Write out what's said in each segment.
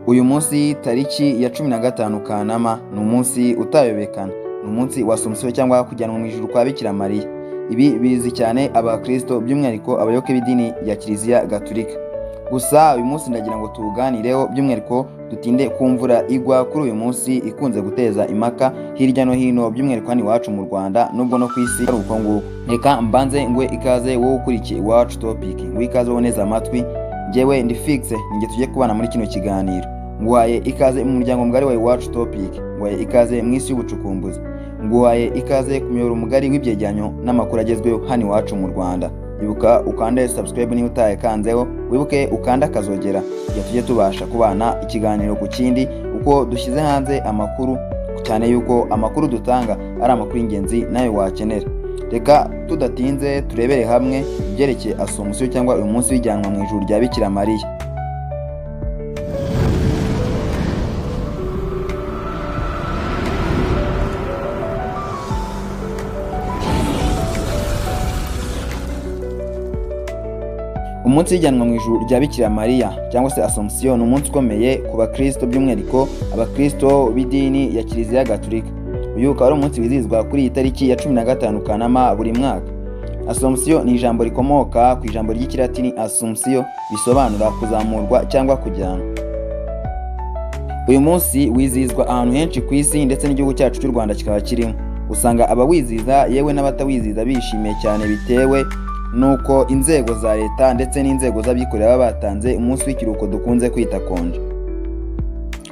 Uyu munsi tariki ya 15 Kanama ni umunsi utayobekana, ni umunsi wa Asomusiyo cyangwa kujyanwa mu ijuru kwa Bikira Mariya. Ibi bizi cyane abakristo, by'umwihariko abayoboke b'idini ya Kiliziya Gatulika. Gusa uyu munsi ndagira ngo tuwuganireho by'umwihariko dutinde ku mvura igwa kuri uyu munsi ikunze guteza impaka hirya no hino, by'umwihariko hano iwacu mu Rwanda nubwo no ku isi ari uko nguko. Reka mbanze ngwe ikaze wowe ukurikiye Iwacu Topic, ngwe ikaze woneze amatwi, njyewe ndi fixe, ninjye tujye kubana muri kino kiganiro. Nguhaye ikaze mu muryango mugari wa Iwacu Topic, nguhaye ikaze mu isi y'ubucukumbuzi, nguhaye ikaze ku muyoboro mugari w'ibyegeranyo n'amakuru agezweho hano iwacu mu Rwanda. Ibuka ukande subscribe niba utayakanzeho, wibuke ukande akazogera kugira tujye tubasha kubana ikiganiro ku kindi uko dushyize hanze amakuru, cyane yuko amakuru dutanga ari amakuru y'ingenzi nawe wakenera. Reka tudatinze turebere hamwe ibyerekeye Asomusiyo cyangwa uyu munsi w'ijyanwa mu ijuru rya Bikira Mariya. Umunsi w'ijyanwa mu ijuru rya Bikira Mariya cyangwa se Asomusiyo ni umunsi ukomeye ku bakristo, by'umwihariko abakristo b'idini ya Kiliziya Gatulika. Uyu ukaba ari umunsi wizihizwa kuri iyi tariki ya 15 Kanama buri mwaka. Asomusiyo ni ijambo rikomoka ku ijambo ry'ikilatini assumptio, bisobanura kuzamurwa cyangwa kujyanwa. Uyu munsi wizihizwa ahantu henshi ku isi ndetse n'igihugu cyacu cy'u Rwanda kikaba kirimo. Usanga abawizihiza yewe n'abatawizihiza bishimiye cyane bitewe nuko inzego za leta ndetse n'inzego z'abikorera baba batanze umunsi w'ikiruhuko dukunze kwita konje.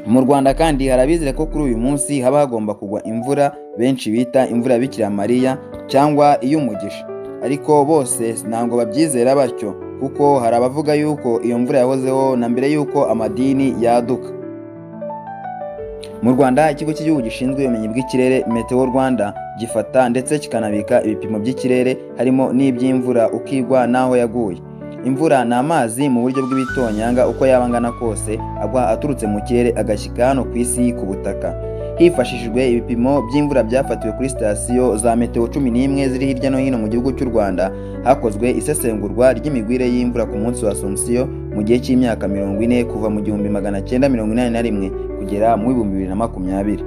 Mu Rwanda kandi hari abizera ko kuri uyu munsi haba hagomba kugwa imvura benshi bita imvura ya Bikira Mariya cyangwa iy'umugisha, ariko bose ntabwo babyizera batyo, kuko hari abavuga yuko iyo mvura yahozeho na mbere yuko amadini yaduka. Mu Rwanda ikigo cy'igihugu gishinzwe ubumenyi bw'ikirere Meteo Rwanda gifata ndetse kikanabika ibipimo by'ikirere harimo n'iby'imvura uko igwa n'aho yaguye. Imvura ni amazi mu buryo bw'ibitonyanga uko yaba angana kose agwa aturutse mu kirere agashyika hano ku isi ku butaka. Hifashishijwe ibipimo by'imvura byafatiwe kuri sitasiyo za meteo 11 ziri hirya no hino mu gihugu cy'u Rwanda, hakozwe isesengurwa ry'imigwire y'imvura ku munsi wa Asomusiyo mu gihe cy'imyaka 40 kuva mu 1981 kugera mu 2020.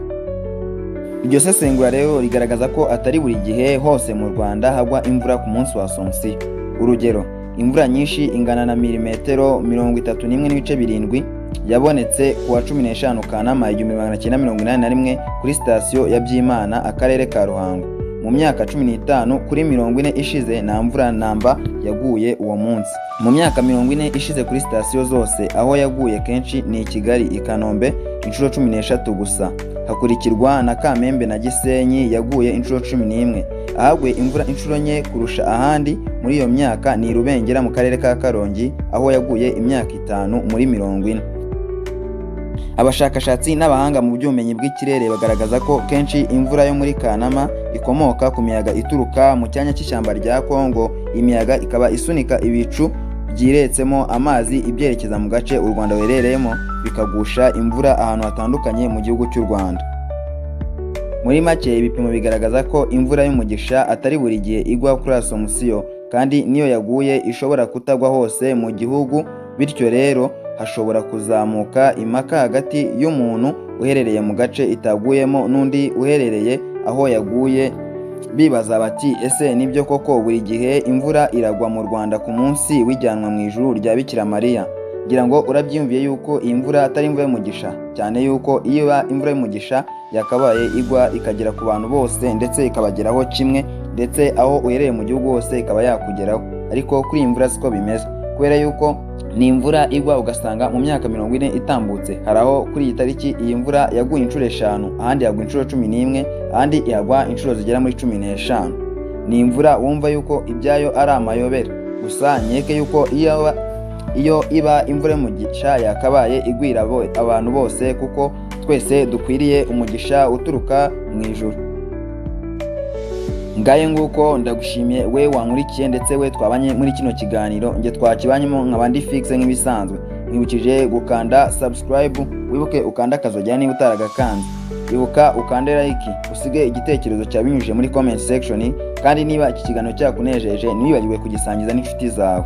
Iryo sesengura rero rigaragaza ko atari buri gihe hose mu Rwanda hagwa imvura ku munsi wa Asomusiyo. Urugero, imvura nyinshi ingana na milimetero 31.7 yabonetse ku wa 15 Kanama 1981 kuri sitasiyo ya Byimana, akarere ka Ruhango. Mu myaka 15 kuri 40 ishize nta mvura namba yaguye uwo munsi. Mu myaka 40 ishize kuri sitasiyo zose aho yaguye kenshi ni i Kigali, i Kanombe inshuro 13 gusa, hakurikirwa na Kamembe na Gisenyi yaguye inshuro 11. Ahaguye imvura inshuro nke kurusha ahandi muri iyo myaka ni Rubengera mu karere ka Karongi aho yaguye imyaka 5 muri 40. Abashakashatsi n'abahanga mu by'ubumenyi bw'ikirere bagaragaza ko kenshi imvura yo muri Kanama ikomoka ku miyaga ituruka mu cyanya cy'ishyamba rya Kongo. Imiyaga ikaba isunika ibicu byiretsemo amazi ibyerekeza mu gace u Rwanda ruherereyemo, bikagusha imvura ahantu hatandukanye mu gihugu cy'u Rwanda. Muri make ibipimo bigaragaza ko imvura y'umugisha atari buri gihe igwa kuri Asomusiyo, kandi n'iyo yaguye ishobora kutagwa hose mu gihugu, bityo rero hashobora kuzamuka impaka hagati y'umuntu uherereye mu gace itaguyemo n'undi uherereye aho yaguye, bibaza bati ese nibyo koko buri gihe imvura iragwa mu Rwanda ku munsi w'ijyanwa mu ijuru rya Bikira Mariya? Ngira ngo urabyiyumviye yuko iyi mvura atari imvura y'umugisha, cyane yuko iyo iba imvura y'umugisha yakabaye igwa ikagera ku bantu bose ndetse ikabageraho kimwe, ndetse aho uherereye mu gihugu hose ikaba yakugeraho. Ariko kuri iyi mvura siko bimeze, kubera yuko ni imvura igwa ugasanga mu myaka 40 itambutse hari aho kuri iyi tariki iyi mvura yaguye inshuro 5, ahandi yagwa inshuro 11, ahandi yagwa inshuro zigera muri 15. Ni imvura wumva yuko ibyayo ari amayobera. Gusa nkeke yuko iyo iba imvura y'umugisha yakabaye igwira abantu bose, kuko twese dukwiriye umugisha uturuka mu ijuru. Ngaye nguko, ndagushimiye we wankurikiye ndetse we twabanye muri kino kiganiro, nge twakibanyemo nkaba ndi fixe nk'ibisanzwe. Nkwibukije gukanda subscribe, wibuke ukanda akazogera niba utaragakanze. Ibuka ukande like, usige igitekerezo cyawe binyujije muri comment section, kandi niba iki kiganiro cyakunejeje ntiwibagirwe kugisangiza n'inshuti zawe.